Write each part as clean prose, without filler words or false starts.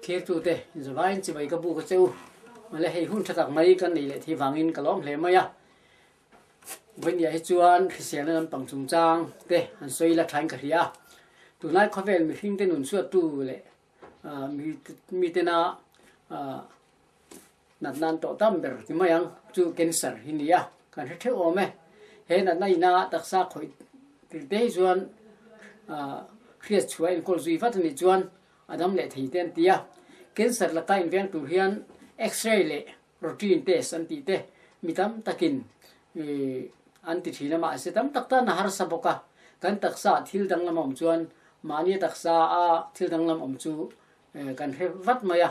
Thirtute zavaiin chibai ka buk a che u. Mawle hei hun tha tak mai kan nei leh thei vangin ka lawm hle mai a. Vawinia hi chuan hriselna lampang chungchang te an sawi la thain ka hria a. Tunlai khawvel mihringte nun chhuattu leh mitena natna an tawh tam ber ti mai ang chu cancer hi ni a, kan hre theuh awm e. He natna ina taksa khawih tir te hi chuan hriat chhuah enkawl zui vat a nih chuan a dam leh thei te an ti a. Cancer laka inveng tur hian X-ray leh routine test an tih te mi tam takin an ti thin a, mahse tam tak tan a harsa bawk a. Kan taksa thil danglam a awm chuan mahni taksa a thil danglam awm chu kan hre vat mai a.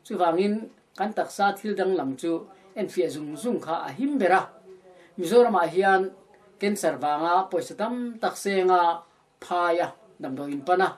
Chuvangin kan taksa thil danglam chu enfiah zung zung kha a him ber a. Mizoramah hian cancer vanga pawisa tam tak senga phaia damdawi in pan a,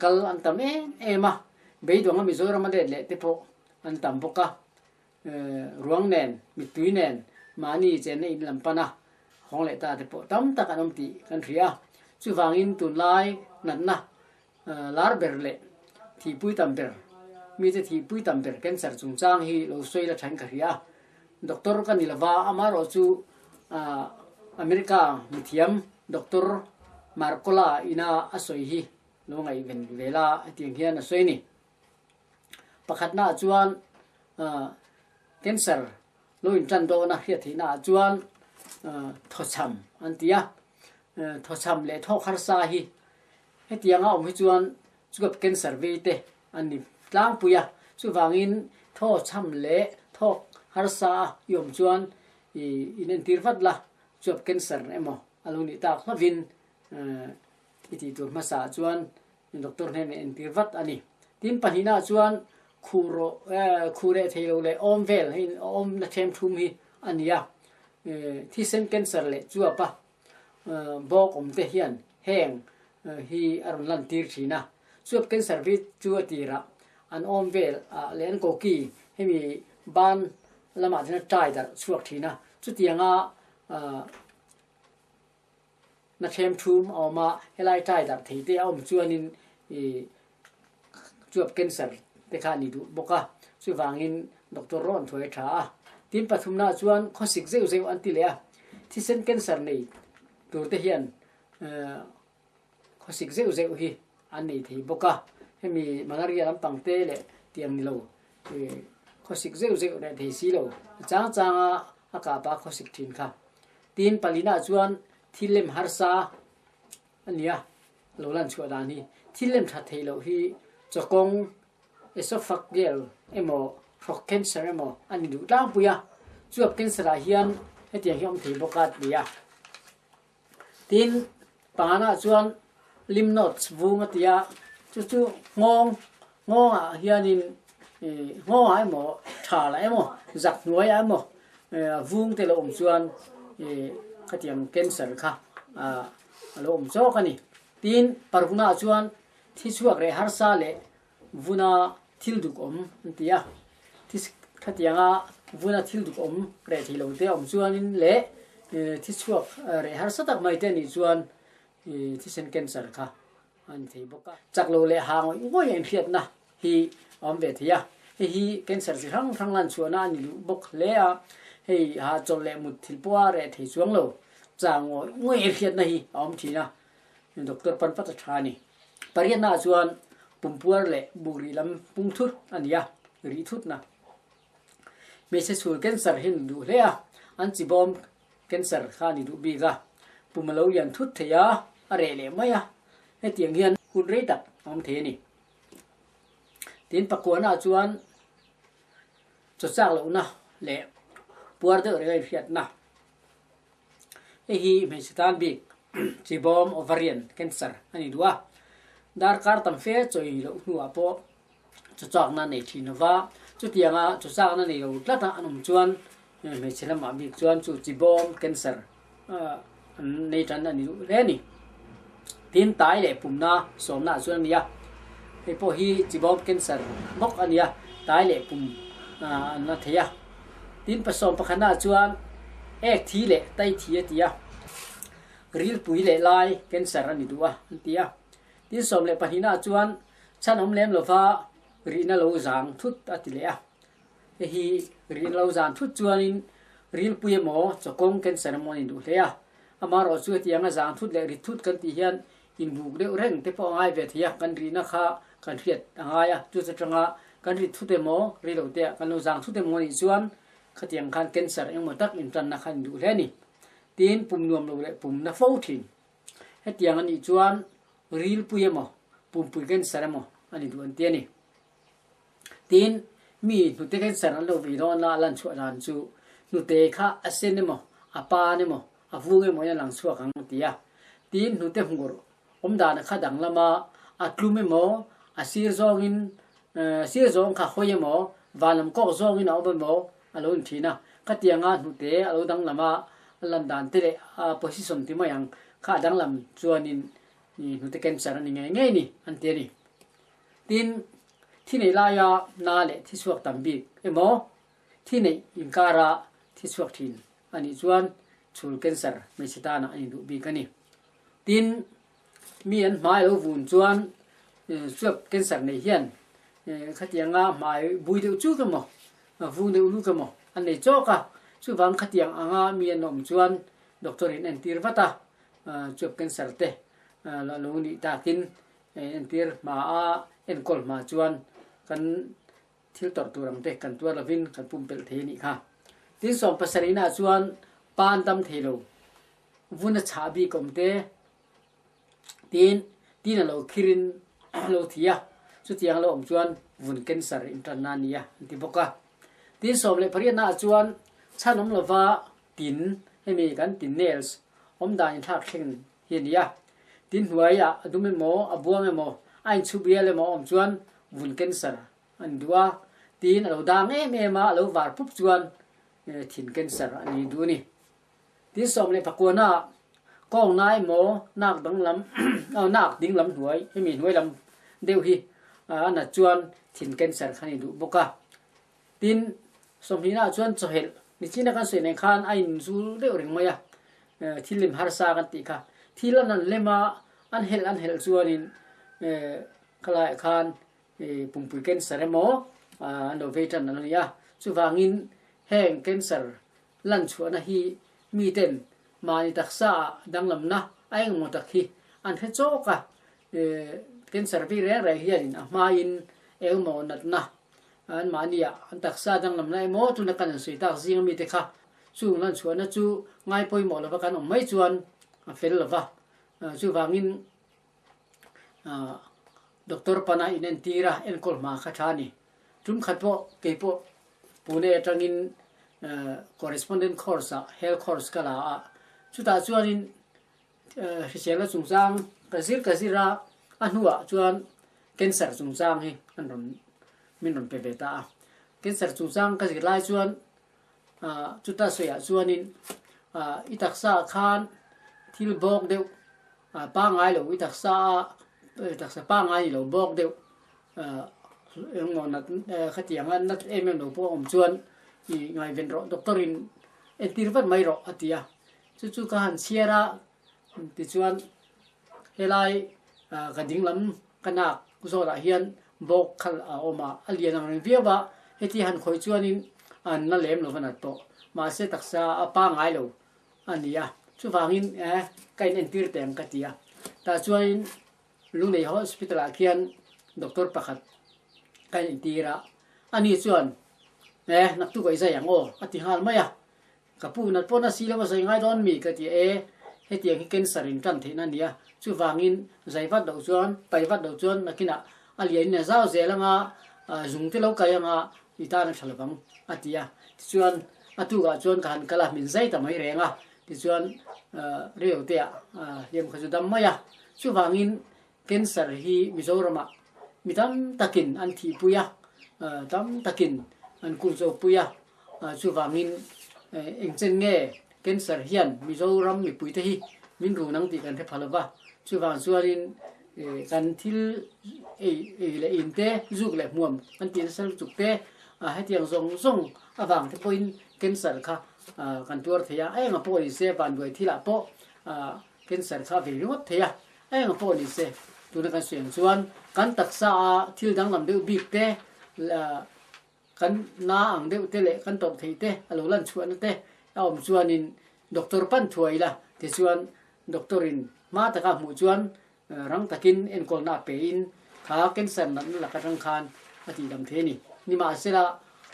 kal an tam em em a, beidawnga Mizorama let leh te pawh an tam bawk a, ruang nen, mittui nen mahni chenna in lam pan a, hawng leh ta te pawh tam tak an awm tih kan hria a. Chuvangin tunlai natna lar ber leh thihpui tam ber, mite thihpui tam ber cancer chungchang hi lo sawi la thain ka hria a. Doctor ka ni lova, amaherawh chu America mithiam Doctor Marcola ina a sawi hi lo ngaihven ve la hetiang hian a sawi a ni. Pakhatna ah chuan cancer lo intan dawna hriat theihna ah chuan thawchham an ti a, thawchham leh thawk harsa hi hetianga awm hi chuan chuap cancer vei te an ni tlangpui a, chuvangin thawchham leh thawk harsa a i awm chuan i inentir vat la, chuap cancer emaw a lo nih tak hlovin i tih tur hmasa ah chuan doctor hnenah entir vat a ni. Tin pahnihna ah chuan khuh rawh khuh reh thei lo leh awm vel hei awm na them thum hi a ni a, thisen cancer leh chuap a bawk awm te hian heng hi a rawn lan tir thin a, chuap cancer vi chu a tirah an awm vel ah leh an koki hemi ban lamah chuan a tai darh chhuak thin a, chutianga na thlem thum a awm a, helai tai darh thei te a awm chuanin ih chuap cancer te kha a ni duh bawk a, chuvangin doctor rawn thuai a tha a. Tin pathumna chuan khawsik zeuh zeuh an ti leh a, thisen cancer nei tur te hian khawsik zeuh zeuh hi an nei thei bawk a, hemi malaria lampang te leh tiang ni lo khawsik zeuh zeuh reh thei si lo a chang changa a kapa khawsik thin kha. Tin palina chuan thil lem harsa a nia lo lan chhuah dan hi thil lem that theih loh hi chawkawng esophageal emaw hrawk cancer emaw a ni duh tlangpui a, chuap cancer ah hian hetiang hi a awm thei bawk a ti a. Tin, panah chuan lymph nodes vung a ti a, chu chu nghawng, nghawngah hianin nghawngah emaw thalah emaw zak hnuaiah emaw vung te lo awm chuan khatiang cancer kha a lo awm chawk a ni. Tin, paruknaah chuan thi chhuak reh harsa leh Vuna thil duk awm an ti a, thi khatianga vuna thil duk awm reh thei lo te awm chuanin leh thi chhuak reh harsa tak mai te anih chuan thisen cancer kha a ni thei bawk a. Chak lo leh ha ngawih ngawih a inhriatna hi a awm ve thei a, hei hi cancer chi hrang hrang lan chhuahna a ni duh bawk hle a, hei ha chawlh leh mut thil pawha reh thei chuang lo chang ngawih ngawih a inhriatna hi a awm thin a, doctor pan vat a tha a ni. Pariatnaah chuan pumpuar leh buk rih lam pung thut a ni a, rih thutna. Hmeichhe chhul cancer hi an duh hle a, an chibawm cancer kha a ni duh bik a, pum a lo lian thut thei a, a reh leh mai a, hetiang hian hun rei tak a awm thei a ni. Tin, pakuanaah chuan chaw chak lohna leh puar deuh reng a inhriatna. Hei hi hmeichhe tan bik chibawm ovarian cancer a ni duh a, darkar tam fe chawi loh hnuah pawh chawchakna nei thin lova, chutianga chawchakna nei lo tlata an awm chuan hmeichhe lamah bik chuan chu chibawm cancer an nei tan a ni duh hle a ni. Tin, tai leh pumna sawmna ah chuan a ni a, hei pawh hi chibawm cancer bawk a ni a, tai leh pum an la thei a. Tin, pasawm pakhatna ah chuan ek thi leh tai thi a ti a, rilpui leh lai cancer a ni duh a an ti a. Tin, 12 ah chuan chhan awm lem lova Rihna lo zang thut a ti leh a. Hei hi rihna lo zan thut chuanin rilpui emaw chawkawng cancer emaw an induh hle a. Amaherawh chu hetianga zang thut leh rit thut kan tih hian inbuk deuh reng te pawh a ngai ve thei a, kan rihna kha kan hriat a ngai a. Chu chutanga kan rit thut emaw ri lo te ah kan lo zang thut emaw nih chuan khatiang khan cancer engemaw tak intanna kha an induh hle a ni. Tin, pum nuam lo leh pum na fo thin. Hetiang a nih chuan rilpui emaw pumpui cancer emaw a ni duh an ti a ni. Tin, mi hnute cancer an lo vei dawn a lan chhuah dan chu hnute kha a sen emaw, a pan emaw, a vung emaw in a lang chhuak ang a ti a. Tin, hnute hmur awm dan kha danglam a, a tlum emaw, a sir zawngin sir zawng kha hawi emaw, van lam kawk zawngin a awm emaw a lo in thin a. Khatianga hnute a lo danglam a, a lan dan te leh a position ti mai ang kha a danglam chuanin hnute cancer a ni ngei ngei ni an ti a ni. Tin, thi neih laia na leh thi chhuak tam bik emaw, thi neih inkara thi chhuak thin a nih chuan chhul cancer hmeichhe tanah a induh bik a ni. Tin, mi an hmai lo vun chuan chuap cancer nei hian khatianga hmai bui deuh chuk emaw, vung deuh luk emaw an nei chawk a, chuvang khatiang anga mi an awm chuan doctor in entir vat a, chuap cancer te lo nih takin Entir hma a enkawl hma chuan kan thil tawrh tur ang te kan tuar lovin kan pumpelh thei a nih kha. Tin 70 inah chuan pan dam thei lo, vun a chhah bik awm te, tin tin a lo khirin a lo thi a, chutiang a lo awm chuan vun cancer intanna a ni a an ti bawk a. Tin 18 ah chuan chhan awm lova tin hemi kan tin nails awm dan inthlak thleng hi a ni a. Tin hnuaiah a dum emaw, a buang emaw, a inchhu bial emaw a awm chuan vun cancer a ni duh a. Tin a lo dang em em a, a lo var pup chuan thin cancer a ni duh a ni. Tin 19 ah kawng na emaw nak danglam nak dinglam hnuai hemi hnuai lam deuh hi a nat chuan thin cancer kha a ni duh bawk a. Tin, sawmhnihnaah chuan chawhelh nichina kan sawi nen khan a inzul deuh reng mai a, thil lem harsa kan tih kha. Thil an han lem a, an helh an helh chuanin khalaiah khan pumpui cancer emaw an lo vei tan a lo ni a. Chuvangin heng cancer lan chhuahna hi miten mahni taksaah danglamna a engemaw tak hi an hre chawk a, cancer vei reng reng hianin a hmain engemaw natna Anmahniah an taksa danglamna emaw tuna kan han sawi tak zing ami te kha chung lan chhuahna chu ngai pawimawh lova kan awm mai chuan a fel lova. Chuvangin doctor pana inentir a enkawl hma kha tha a ni. Tum khat pawh kei pawh Pune atangin correspondent course ah health course ka la a, chutah chuanin Hriselna chungchang ka zir ka zir a, a hnuah chuan cancer chungchang hi an rawn min rawn pe ve ta a. Cancer chungchang ka zir lai chuan chuta sawiah chuanin i taksa ah khan thil bawk deuh pangngai lo i taksa a taksa pangngai ni lo bawk deuh engmaw nat khatianga nat em em lo pawh a awm chuan i ngaihven rawh doctor in entir vat mai rawh a ti a. Chu chu ka han chhiar a, tichuan helai ka dinglam ka nak zawlah hian bawk khal a awm a, a lian ang reng viau a, heti han khawi chuanin an la lem lo va nat tawh, mahse taksa a pangngai lo a ni a, chuvangin ka in entir teh ang ka ti a, tah chuanin Lunglei Hospital ah khian doctor pakhat ka in entir a, ani chuan naktuk a i zai ang aw a ti nghal mai a. Ka pu nat pawh na si lo a zai ngai dawn mi ka ti e, hetiang hi cancer in tan theihna a ni a, chuvangin zai vat loh chuan, pai vat loh chuan nakinah a lian in a zau zel anga zung te lo kai anga i tan a tha lovang a ti a, tichuan a tukah chuan ka han kal a, min zai ta mai reng a, tichuan reu te ah hliam kha chu dam mai a, chuvangin Cancer hi Mizoramah mi tam takin an thihpui a, tam takin an kulhchawpui a, chuvangin engchen nge cancer hian Mizoram mipuite hi min run ang tih kan hre pha lo va, chuvang chuanin kan thil ei ei leh in te, zuk leh hmuam kan tih nasa lutuk te, hetiang zawng zawng avang te pawhin cancer kha kan tuar thei a, a engah pawh ni se vanduai thilah pawh cancer kha a vei ringawt thei a. Eng pawh ni se, tuna kan sawi ang chuan Kan taksa a thil danglam deuh bik te, kan na ang deuh te leh kan tawrh theih te a lo lan chhuahna te a awm chuanin doctor pan thuai ila tichuan doctor in hma taka hmuh chuan rang takin enkawlna a pein kha cancer natna lak atang khan a tihdam thei a ni. Nimahsela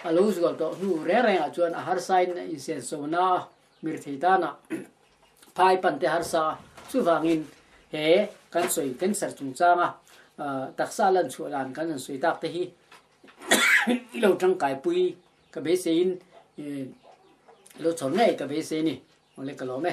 a lo zual tawh hnu reng rengah chuan a harsain a insenso na a mir thei tana phai pan te harsa a, chuvangin he kan sawi cancer chungchanga taksa lan chhuah dan kan han sawi tak te hi i lo tangkaipui ka beiseiin i lo chhawr ngei ka beisei a ni. Awle ka lawm e.